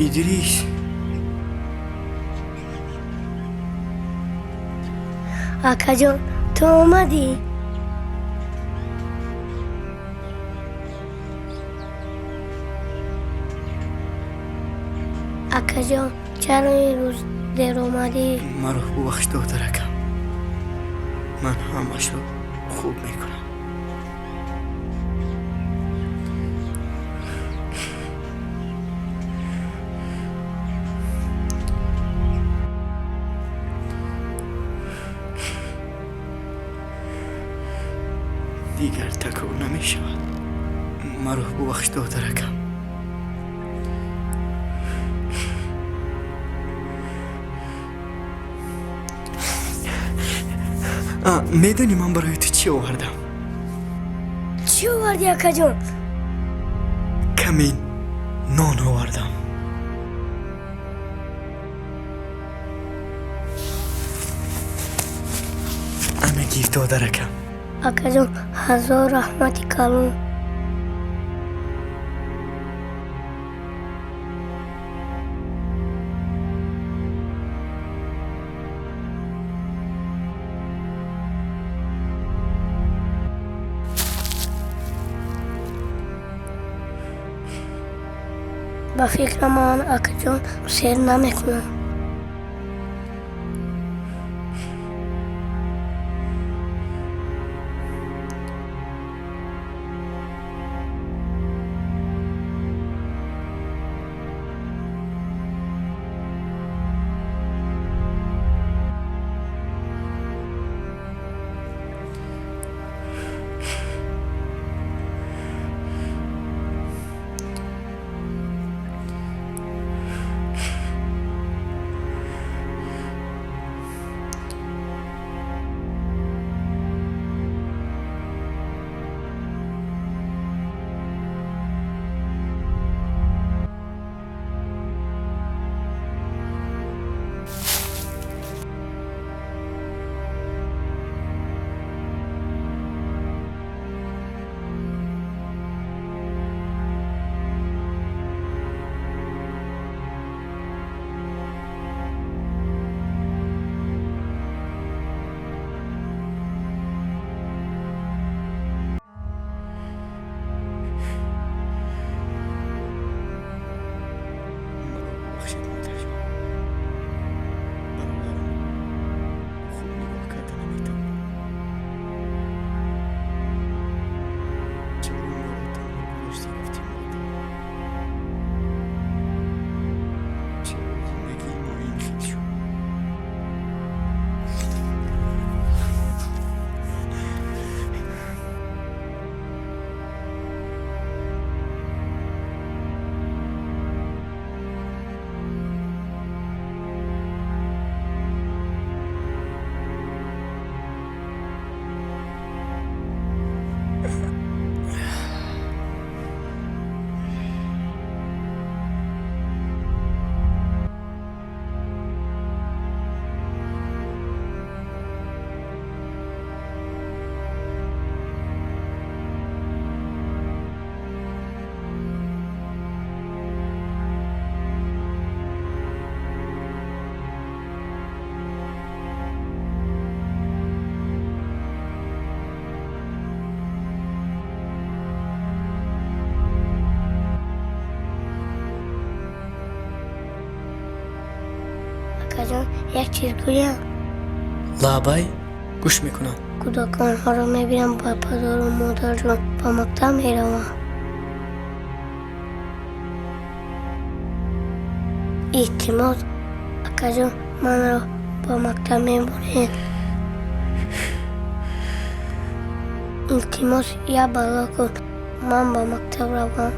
Идрис. Акаҷон, ту омадӣ? Акаҷон, чаро ин рӯз дер омадӣ? Маро бубахш, додаракам, ман ҳамашро хуб мекунам. Дигар такрор намешавад. Маро бубахш, додаракам. Медонӣ, ман барои ту чӣ овардам? Чӣ овардӣ, акаҷон? Каме нон овардам. Ана, гир, додаракам. Акаҷон, ҳазор раҳмати калон. Ба фикрам, ман, акаҷон, сер намекунам. Маро бубахшед, модарҷон. Бародарам хуб нигоҳ карда наметавонам. Чаро маро танҳо гузошти, рафтӣ, модар? Чаро зиндагии мо ин хел шуд? Акаҷон, як чиз гӯям? Лаббай, гӯш мекунам. Кӯдаконҳоро мебинам, ба падару модаршон ба мактаб мераванд. Илтимос, акаҷон, манро ба мактаб мебуред. Илтимос, як бало кун, ман ба мактаб равам.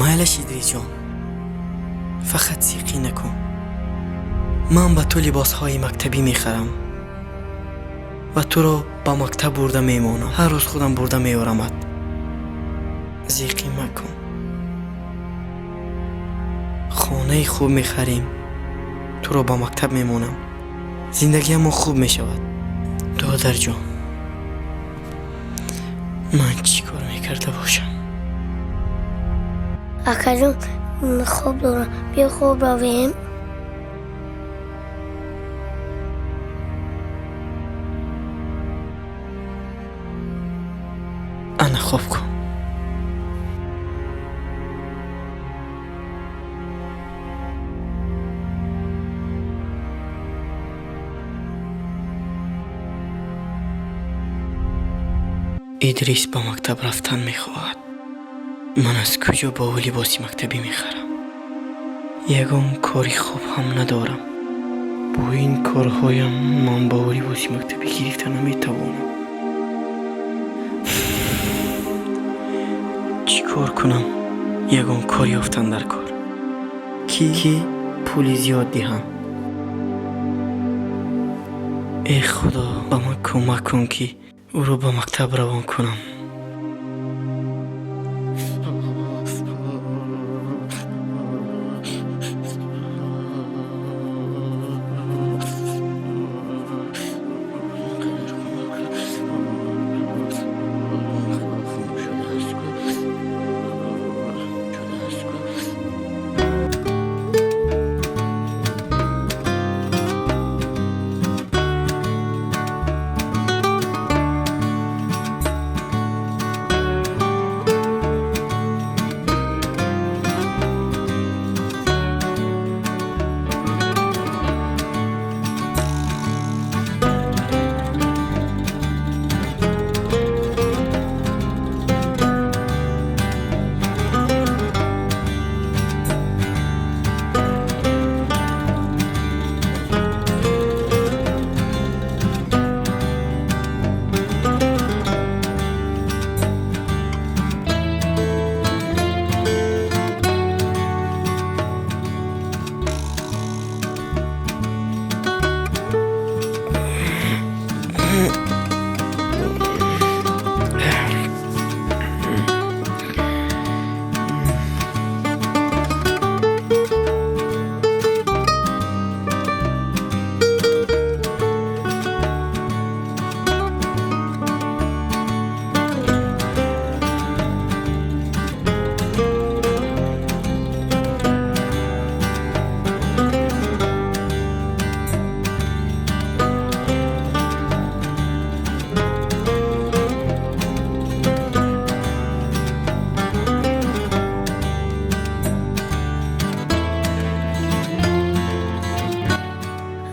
Майлаш, Идрисҷон, фақат зиқӣ накун. Ман ба ту либосҳои мактабӣ мехарам ва туро ба мактаб бурда мемонам. Ҳар рӯз худам бурда меорамад. Зиқӣ макун. Хонаи хуб мехарем. Туро ба мактаб мемонам. Зиндагиам хуб мешавад. Додарҷон, ман чӣ кор мекарда бошам? Акаҷон, хоб дорам. Биё хоб равем. Ана хоб кун. Идрис ба мактаб рафтан мехоҳад. Ман аз куҷо ба ӯ либоси мактабӣ мехарам? Ягон кори хуб ҳам надорам. Бо ин корҳоям ман ба ӯ либоси мактабӣ гирифта наметавонам. Чӣ кор кунам? Ягон кор ёфтан дар кор. Ки пули зиёд диҳам. Э худо, ба ман кӯмак кун, ки ӯро ба мактаб равон кунам.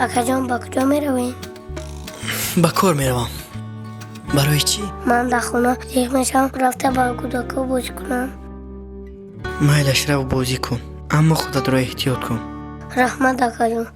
Акаҷон, ба куҷо меравем? Ба кор меравам. Барои чӣ? Ман дар хона зиқ мешавам, рафта ба кӯдакҳо бозӣ кунам. Майлаш, рав бозӣ кун, аммо худатро эҳтиёт кун. Раҳмат, акаҷон.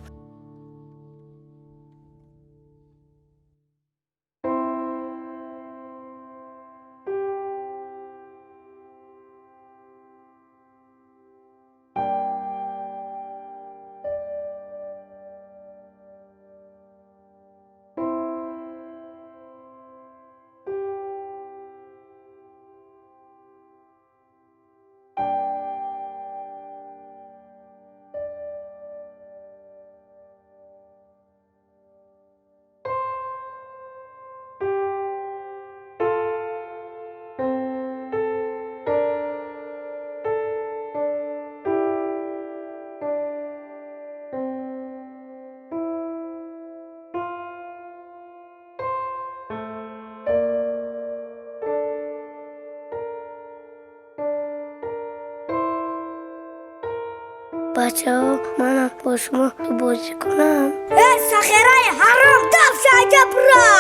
Бачаҳо, манам бо шумо бозӣ кунам. Э, сахираи ҳаром, дафшаҷа бура!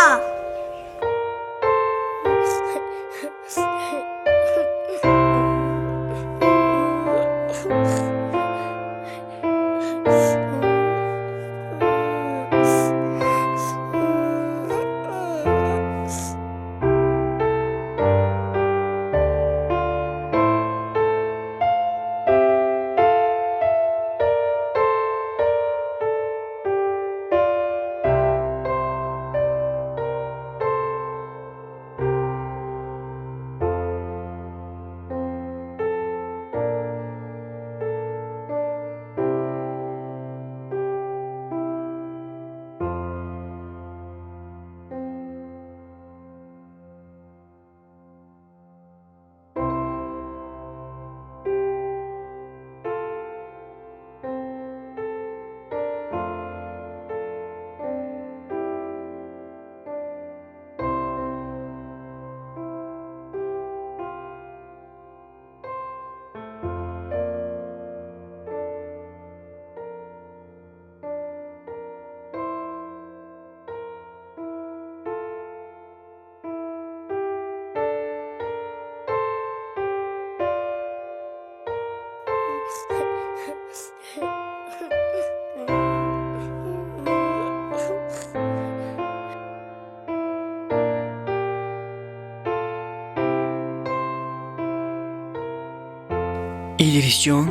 Идрисҷон,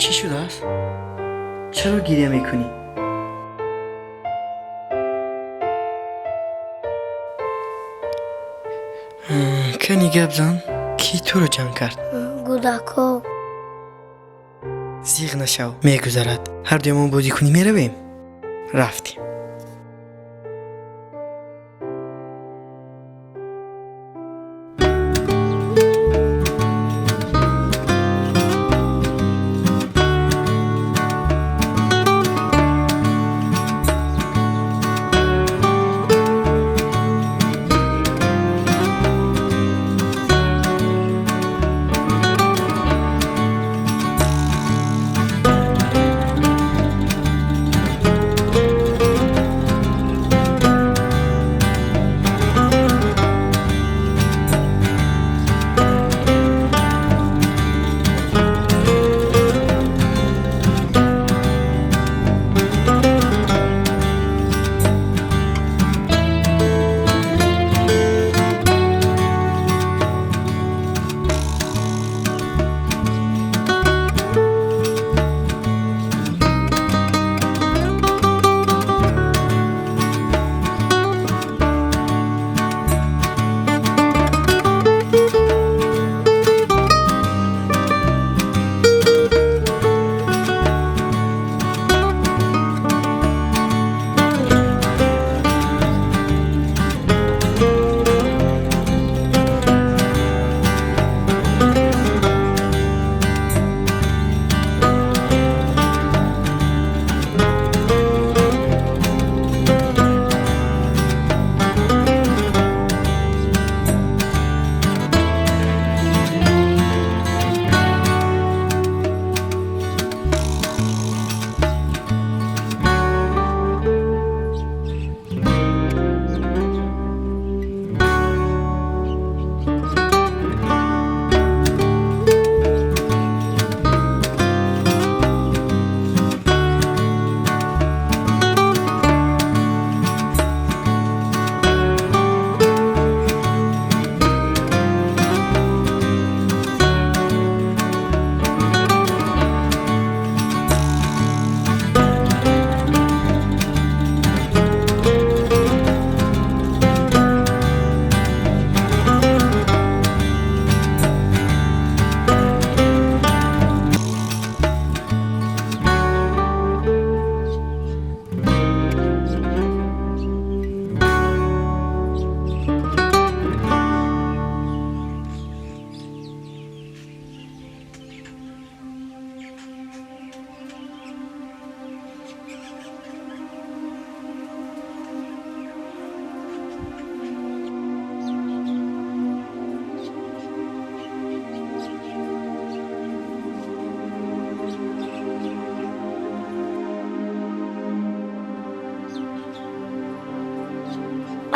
чӣ шудааст? Чаро гиря мекунӣ? Кани гап зан, кӣ туро ҷанг кард? Гудако. Зиғ нашав, мегузарад. Ҳар дуямон бозӣ кунӣ меравем? Рафтем.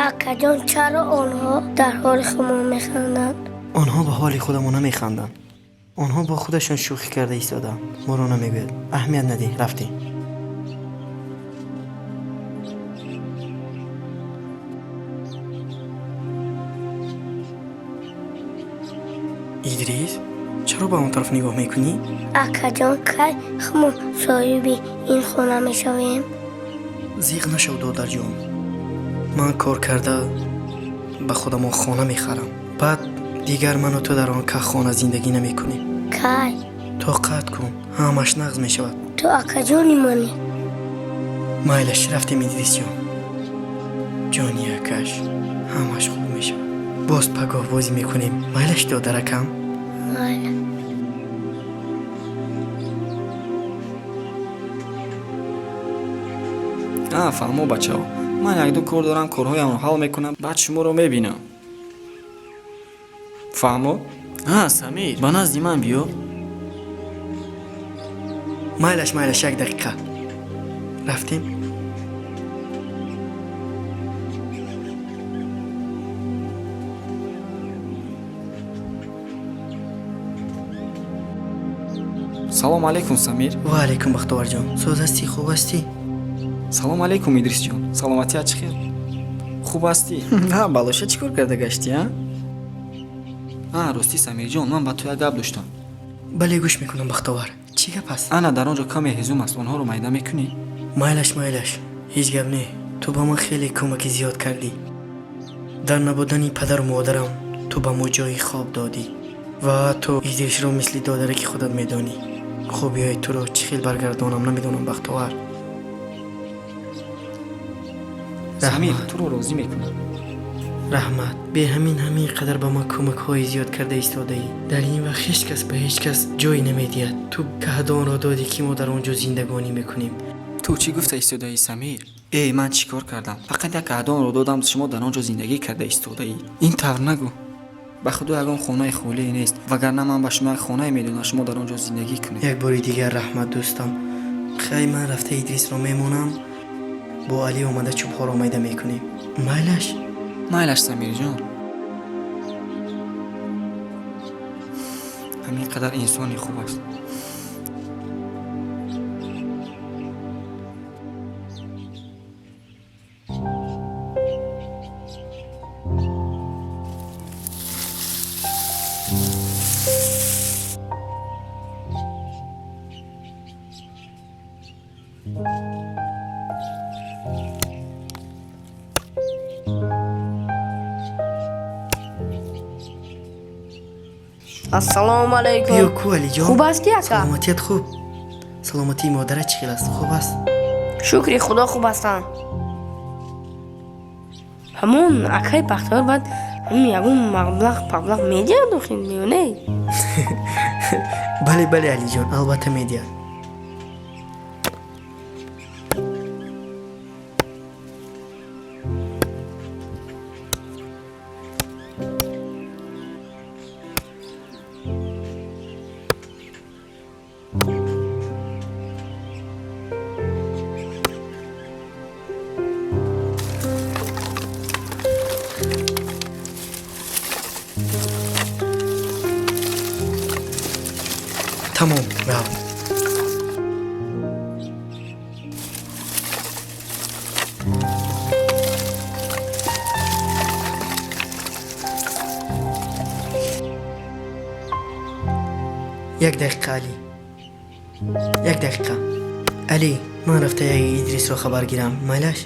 Акаҷон, чаро онҳо дар ҳоли худмон механданд? Онҳо ба ҳоли худамон намеханданд. Онҳо бо худашон шӯхӣ карда истодаанд. Моро намегӯяд. Аҳамият надиҳ, рафтем. Идрис, чаро ба он тараф нигоҳ мекунӣ? Акаҷон, кай худмон соҳиби ин хона мешавем? Зиғ нашав, додарҷон. Ман кор карда ба худамон хона мехарам. Баъд дигар ману ту дар он каххона зиндагӣ намекунем. Кай? Тоқат кун, ҳамаш нағз мешавад. Ту акаҷони манӣ. Майлаш, рафтем, Идрисҷон. Ҷони акаш, ҳамаш хуб мешавад. Боз пагоҳ бозӣ мекунем. Майлаш, додаракам? Майла. Фаҳмо, бачаҳо. Ман якду кор дорам, корҳоямро ҳал мекунам, баъд шуморо мебинам. Фаҳмо? Самир, ба назди ман биё. Майлаш, майлаш, як дақиқа. Рафтем? Салом алейкум, Самир. Ва алейкум, Бахтоварҷон. Соз ҳастӣ, хуб ҳастӣ? Салом алейкум, Идрисҷон. Саломатият чӣ хел? Хуб ҳастӣ? Ҳа, Балоша чӣ кор карда гаштӣ, а? Ростӣ, Самирҷон, ман ба ту як гап доштам. Бале, гӯш мекунам, Бахтовар. Чӣ гап аст? Ана дар он ҷо каме ҳезум аст, онҳоро майда мекунӣ? Майлаш, майлаш, ҳеҷ гап не. Ту ба ман хеле кӯмаки зиёд кардӣ. Дар набудани падару модарам ту ба мо ҷои хоб додӣ ва ту Идрисро мисли додараки худат медонӣ. Хубиҳои туро чӣ хел баргардонам намедонам, Бахтовар. Самир, туро розӣ мекунам. Раҳмат. Бе ҳамин ҳамин қадар ба ман кӯмакҳои зиёд карда истодаӣ. Дар ин вақт ҳеҷ кас ба ҳеҷ кас ҷой намедиҳад. Ту каҳдонро додӣ, ки мо дар он ҷо зиндагонӣ мекунем. Ту чӣ гуфта истодаӣ, Самир? Эй, ман чӣ кор кардам? Фақат як каҳдонро додам, шумо дар он ҷо зиндагӣ карда истодаед. Ин тавр нагӯ. Ба худо ягон хонаи холие нест, вагарна ман ба шумо як хонае медодам, шумо дар он ҷо зиндагӣ кунед. Як бори дигар раҳмат, дӯстам. Хай, ман рафта Идрисро мемонам, бо Алӣ омада чӯбҳоро майда мекунем. Майлаш? Майлаш, Самирҷон. Ҳамин қадар инсони хуб аст. Ассалому алайкум. Биё ку, Алиҷон. Хуб ҳастӣ, ака? Саломатият хуб? Саломатии модарат чӣ хел аст? Хуб аст? Шукри Худо, хуб ҳастам. Ҳамон акаи Бахтиёр баъд ҳамин ягон маблағ паблағ медиҳад охи ё не? Бале, бале, Алиҷон, албатта медиҳад. Тамом, рав. Як дақиқа, Алӣ, як дақиқа. Алӣ, ман рафта як Идрисро хабар гирам, майлаш?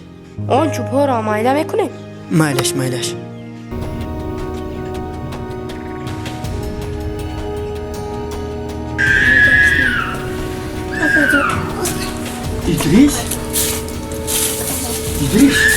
Он чӯбҳоро майда мекунем? Майлаш, майлаш. Идрис, Идрис.